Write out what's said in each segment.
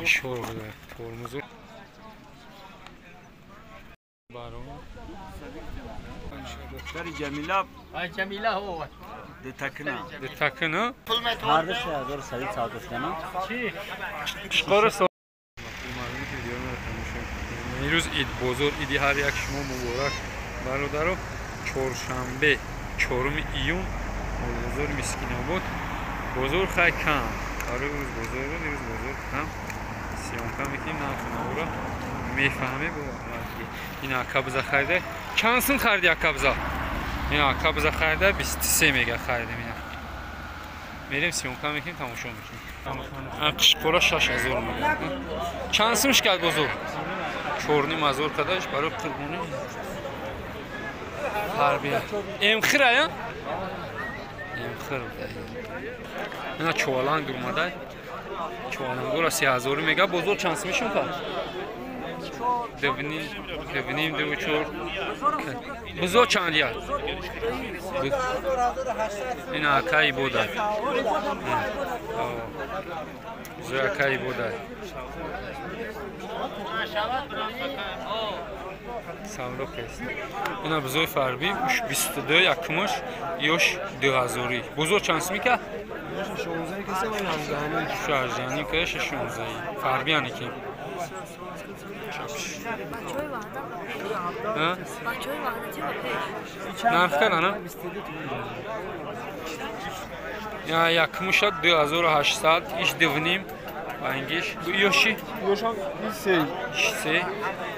Шор буда тормозу. Баро. Духтари Ҷамила. Ай Ҷамила ҳо. Детакна. Детакна? Ҳар ду 3100 савдо шудана. Чӣ? Қишқора со. Имрӯз ид бозор, иди ҳар як шумо муборак бародаро. Чоршанбе 4 июн бозори Мискинобод. Бозор хай кам. Барои рӯз бозор буд, имрӯз бозор кам. Съёмка мекунем, нарху навора мефаҳмем. Ин акабза харида. Чанд сум хариди акабза? Ин акабза харида 23 мега харидем ина. Мерем съёмка мекунем, тамошо мекунем. Қишқора 6000 мега. Чанд сум шикад бозор? 4,5 кадаш барои қурбонӣ. Ҳарбия. Эмхир ая? Эмхир. Ина чуваланг омада. Чувалангора 3000 мега. Бозор чанд сум шуд? Дувним, дуву чор. Бузор чанд я? Ина акаи бода. Бузор акаи бода. Савдо кест. Ина бузори фарбӣ 22 якумаш ёш 2000. Бузор чанд сум ка? 16 ка 16. Фарбӣ яъне ки. Нарх кардана? Якумаша 2800, иш 2,5 бангиш. Ёши? Ёшам 3. 3.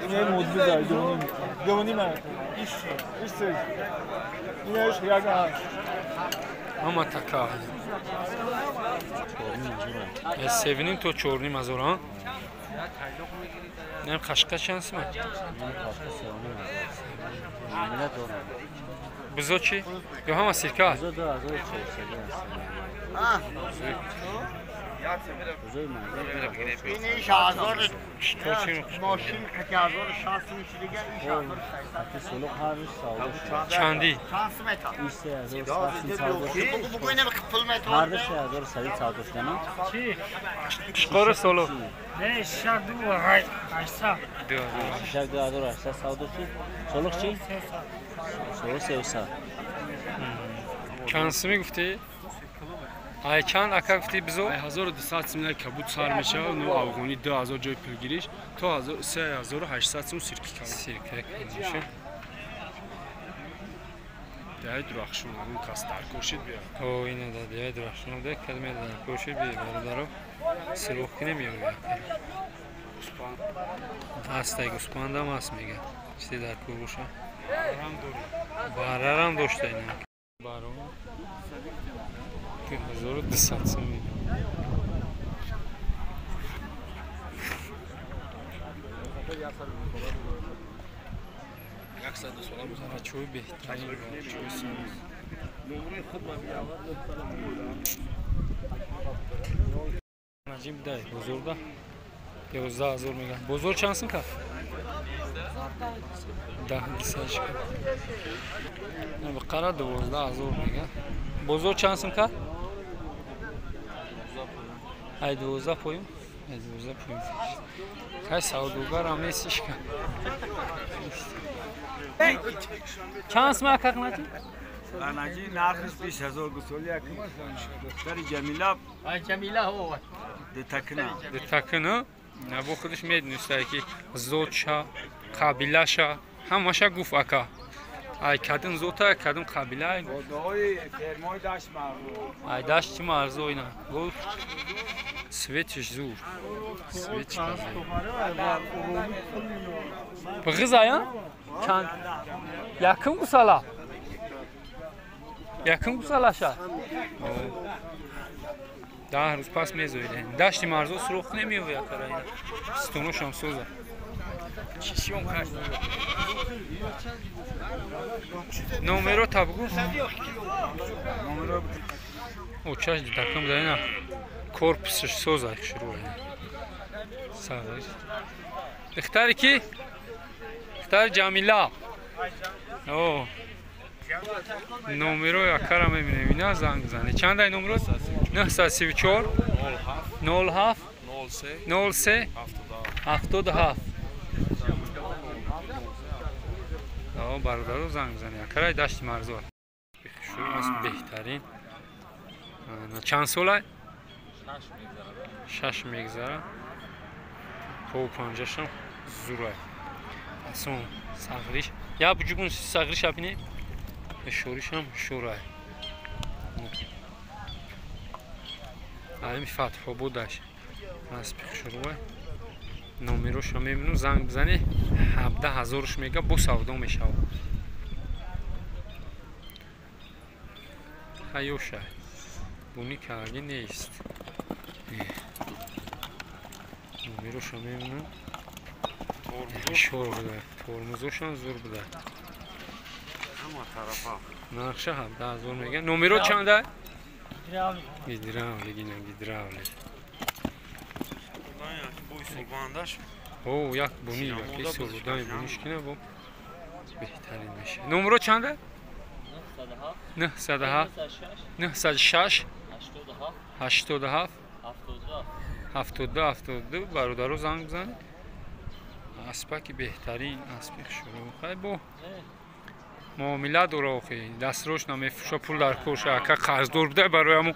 Ин модли дар 2,5. 2,5 иш 3. Инаш 1,8. Ҳама така. 3,5 то 4,5 ҳазор, а? Nem қашқа чанд сум? Бузо чӣ? Ё ҳама сирка? Бузо 2400 Чанди? Қишқори соло? Не, 6800. 6800 савдо шуд. Солуқ чӣ? Солуқ 300. Чанд сумӣ гуфтӣ? Ай чанд ака гуфтӣ бизо? 1200 сум кабуд сар мешавад, ну афғонӣ 2000 ҷои пулгириш то 3800 сум сирки кабуд. Сирка меша. Деҳаи Дурахшон, он кас дар кошид бия. О, ина да деҳаи Дурахшон да калима дар кошид бия бародаро. Сирох кинем ё бия. Ҳастай гӯспандам ҳаст мега. Чизе дар кор боша. Барарам дошта ина. Баро. 1200 сум мега. Чой беҳтарин чой соз. Наҷиб дай бозорда 11000 мега. Бозор чанд сум кард? 10 дусад. Бақара 12000 мега. Бозор чанд сум кард? Ай 12 поюм. Ай 12 поюм. Кай савдогарам нестиш ка. Чанд сум ака қнаҷи? Қнаҷи нархиш 20000 гусоли якумаш. Духтари Ҷамила. Ай Ҷамила ҳо. Детакна. Детакна? Набо худаш медонистай ки зотша, қабилаша, ҳамаша гуфт ака. Ай кадом зота, кадом қабила. Бодаҳои фермаи дашт марзо. Ай дашти марзо ина. Гуфт светиш зур. Светиш Бғиз ая? Чанд? Якум гусала? Якум гусалаша? 10 рӯз пас мезоидем. Дашти марзо сурох намеояд кара ина. Пистоношам соза. Номеро та бугу? Очаш дидакам да ина. Корпусш соза шуруъ ина. Сағир. Духтари ки? Духтари Ҷамила. О. Номеро якара мебинем. Ина занг зане. Чанд ай номеро? 934 07 03 77. Бародаро занг бизанед. Акарай дашти марзо. Шур аст беҳтарин. Чанд сола? 6 мегзара. По панҷашам зурай. Асон сағриш. Я буҷугун сағриш абине. Шоришам шурай. Ами Фатҳободаш. Аспи шурвай. Номерошо мебинам, занг бизанед. 17,000 мега бо савдо мешавад. Хаёша. Буни карги нест. Номерошо мебинам. Шор буда. Тормозошам зур буда. Нақша 17,000 мега. Номеро чанда? Гидравлик, ина гидравлик. О, як буни, яки солудан буниш кина бо беҳтарин мешавад. Номеро чанда? 907 906 87 72 72. Бародаро занг бизанед. Аспаки беҳтарин, аспи шурӯъ. Хай бо муомила дора охи. Дастрош намефурӯша, пул дар корша. Ака қарздор буда барои ҳамун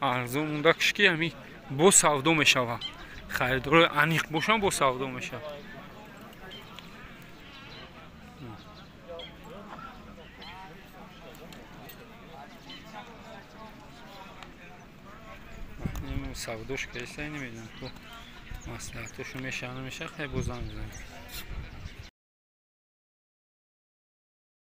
арзон монда кишки ҳами бо савдо мешавад. Харидорои аниқ бошанд бо савдо мешавад. Савдош кайса намедонам. Маслиҳатошо мешава намешава, хай бо занг бизанед.